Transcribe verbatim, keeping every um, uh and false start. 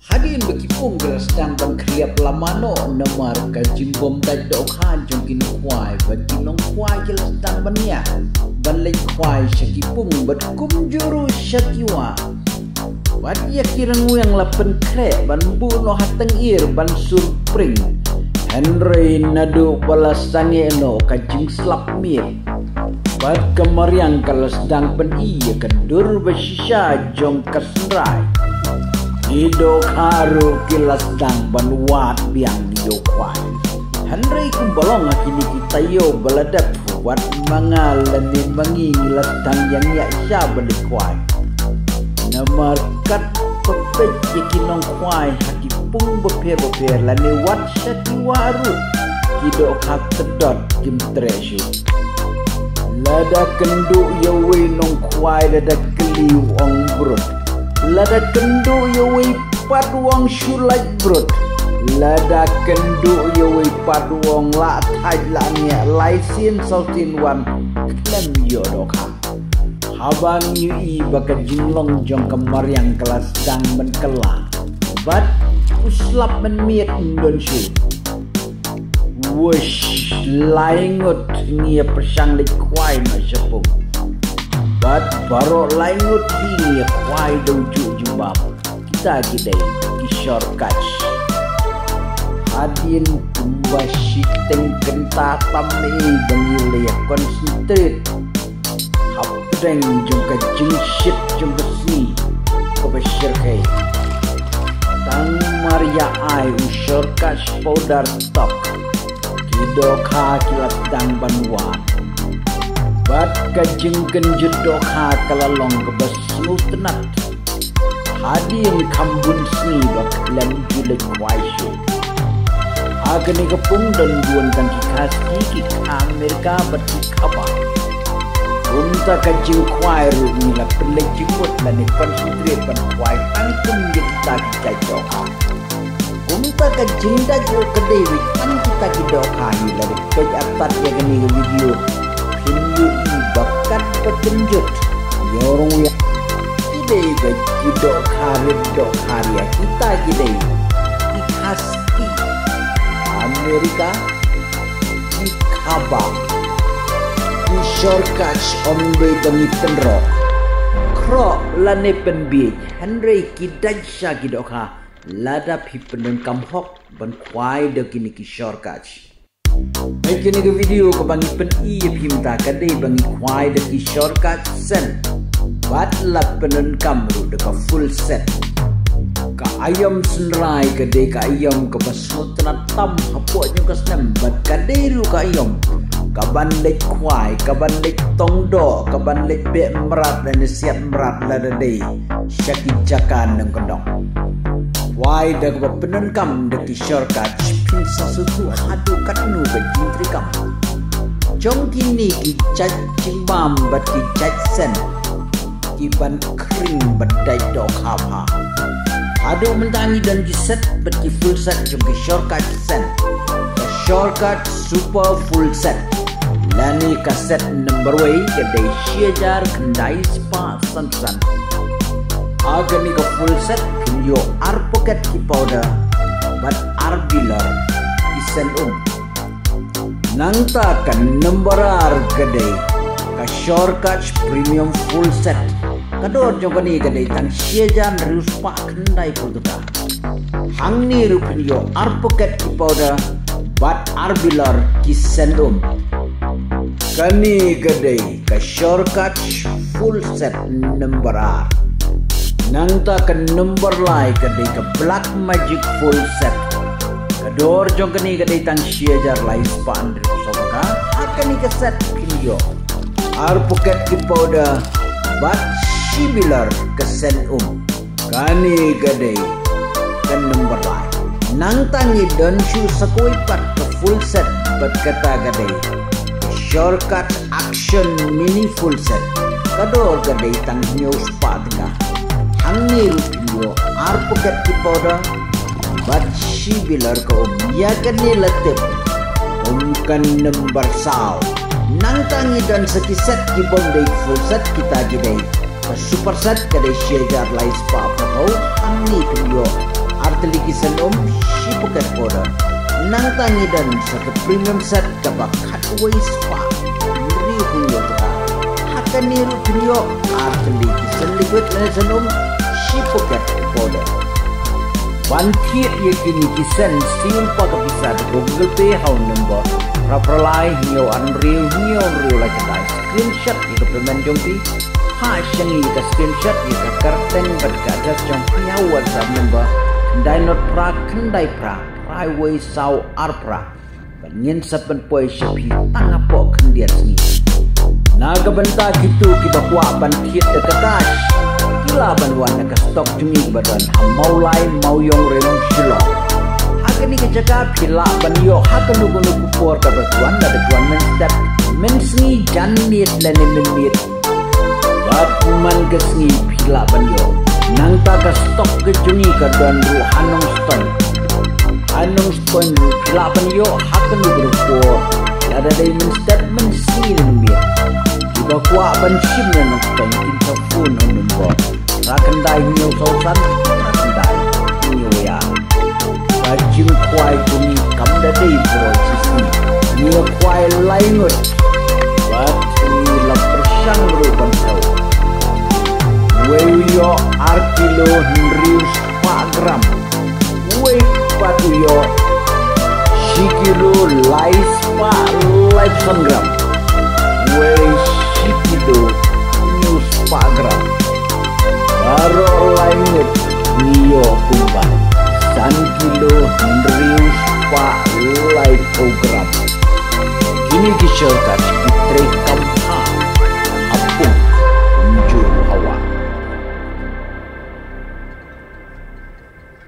Hadien ba ki pung ki la sdang ban khriat lama noh namar ka jingbym dait dohkha jong ki nongkhwai, bad ki nongkhwai ki la sdang ban ïa ban leit khwai sha ki pung bad kumjuh ruh sha ki wah. Bad ïa ki rangwiang la pynkhreh ban buh noh ha tyngier ban sur pring. Hynrei naduh ba la sangeh noh ka jingslap miet, bad ka mariang ka la sdang pyni ïa ka dur ba shisha jong ka synrai. Ki dohkha ruh ki la sdang ban wad biang ïa u khwai. Hynrei kumba long ha kine ki taïew ba la dep, wat ma nga lane ma ngi ngi la sdang ïa ngi ïa sha ban leit khwai. Namar kat ba peit ïa ki nongkhwai ha ki pung bapher bapher lane wat sha ki wah ruh, ki dohkha tdot kim treh shuh. Lada kynduh ïa uwei nongkhwai lada kylli u ong brut. Lada kynduh ïa uwei pat u ong shu lait brut. Lada kynduh ïa uwei pat u ong lah thait lah ngiah, lai sien saw sien wan khlem ïoh dohkha. Haba ngi ïohi ba ka jinglong jong ka mariang ka la sdang ban kylla, bad u slap mynmiet ym don shuh. Wush, lai ngut ngi ïa pyrshang leit khwai noh sha pung. Bad baroh lai ngut hi ngi ïa khwai da u juh jingbam. Kita ki dei ki shorkatch. Hadien kumba shiteng kynta tam ei ba ngi la ïa concentrate hapdeng jong ka jingshit jong ka sngi kaba shyrkhei. Tang mar ïa ai u shorkatch powder stock, ki dohkha ki la sdang ban wad. Bad ka jingkynjut dohkha ka la long kaba sngewtynnat. Hadien kham bun sngi ba khlem ju leit khwai shuh. Ha kane ka pung don bun tang ki Khasi, ki Kha Amerika bad ki Khabaar. Kumta ka jingkhwai ruh ngi la pynleit jingmut lane concentrate ban khwai tang kum ïa kita ki jait dohkha. Kumta ka jingdait ruh ka dei ruh tang kita ki dohkha, ngi la dep peit artat ïa kane ka video. Phin ïohi ba kat ba kynjut. Ïa u rong ïa ki dei ba ki dohkha rit dohkha ria, kita ki dei ki Khasi, Amerika, ki Khabaar. Ki shorkatch ym dei ba ngi pynroh, khroh lane pynbiej, hynrei ki dait sha ki dohkha lada phi pyndonkam hok ban khwai da kine ki shorkatch. Bad kane ka video kaba ngi pyni ïa phi mynta ka dei ba ngi khwai da ki shorkatch scent bad la pyndonkam ruh da ka full set. Ka aïom synrai ka dei ka aïom kaba sngewtynnat tam hapoh jong ka snem bad ka dei ruh ka aïom kaban leit khwai, kaban leit tong doh, kaban leit beh mrad lane siat mrad lada dei sha ki jaka nongkyndong. Khwai da kaba pyndonkam da ki shorkatch, phin sa sngewthuh haduh katno ka jingtrei kam jong kine ki jait jingbam bad ki jait scent kiban khring bad dait dohkha bha. Haduh mynta ngi don ki set bad ki full set jong ki shorkatch scent. Ka shorkatch super full set lane ka set number wei ka dei shi hajar khyndai spah san phew san. Ha kane ka full set phin ïoh ar packet ki powder bad ar bilar ki scent um. Nangta ka number ar ka dei ka shorkatch premium full set. Ka dor jong kane ka dei tang shi hajar hynriew spah khyndai phew tyngka. Hangne ruh phin ïoh ar packet ki powder bad ar bilar ki scent um. Kane ka dei ka shorkatch full set number ar. Nangta ka number lai ka dei ka black magic full set. Ka dor jong kane ka dei tang shi hajar lai spah hynriew saw tyngka. Ha kane ka set phin ïoh ar packet ki powder bad shi bilar ka scent um. Kane ka dei ka number lai. Nangta ngi don shuh sa kawei pat ka full set bad kata ka dei shorkatch action mini full set. Ka dor ka dei tang hynñiew spah tyngka. Hangne ruh phin ïoh ar packet ki powder bad shi bilar ka um. Ïa kane la tip kum ka number saw. Nangta ngi don sa ki set kibym dei full set, kita ki dei ka super set ka dei shi hajar lai spah phew. Hangne phin ïoh tylli ki san um, shi packet powder. Nangta ngi don sa ka premium set kaba khatwei spah hynriew hynñiew taka. Ha kane ruh phin ïoh ar tylli ki san liquid lane san um, shi packet powder. Ban thied ïa kine ki san, siew lypa ka pisa da ka Google Pay ha u number phra phra lai hynñiew ar hynriew hynñiew hynriew lai khyndai. Screenshot ïa ka payment jong phi. Phah sha ngi ïa ka screenshot ïa ka kyrteng bad ka address jong phi ha u WhatsApp number khyndai nod phra khyndai phra phra wei saw ar phra. Bad ngin sa pynpoi sha phi tang hapoh khyndiat sngi. Na ka bynta kito kiba kwah ban thied da ka cash, phi lah ban wan na ka stock jong ngi kaba don ha Mawlai, Mawiong, Railew, Shillong. Ha kane ka jaka phi lah ban ïoh ha kano kano ka por kaba phi wan, lada phi wan mynstep, mynsngi, janmiet lane mynmiet. Bad man ka sngi phi lah ban ïoh. Nangta ka stock ka jong ngi ka don ruh ha Nongstoiñ. Ha Nongstoiñ ruh phi lah ban ïoh ha kano kano ka por, lada dei mynstep, mynsngi ne mynmiet. Kiba kwah ban shim na Nongstoiñ kin sa phone ha u number phra khyndai hynñiew saw san phra khyndai hynñiew wei ar. Ka jingkhwai jong ngi kam da dei baroh shi sngi. Ngi khwai lai ngut. Bad ngi la pyrshang ruh ban thew. Wei u ïoh ar kilo hynriew spah gram. Wei pat u ïoh shi kilo lai spah laiphew san gram. Wei shi kilo hynñiew spah gram. Baroh lai ngut ngi ïoh kumba san kilo hynriew spah laiphew gram. Kine ki shortcut ki trei kam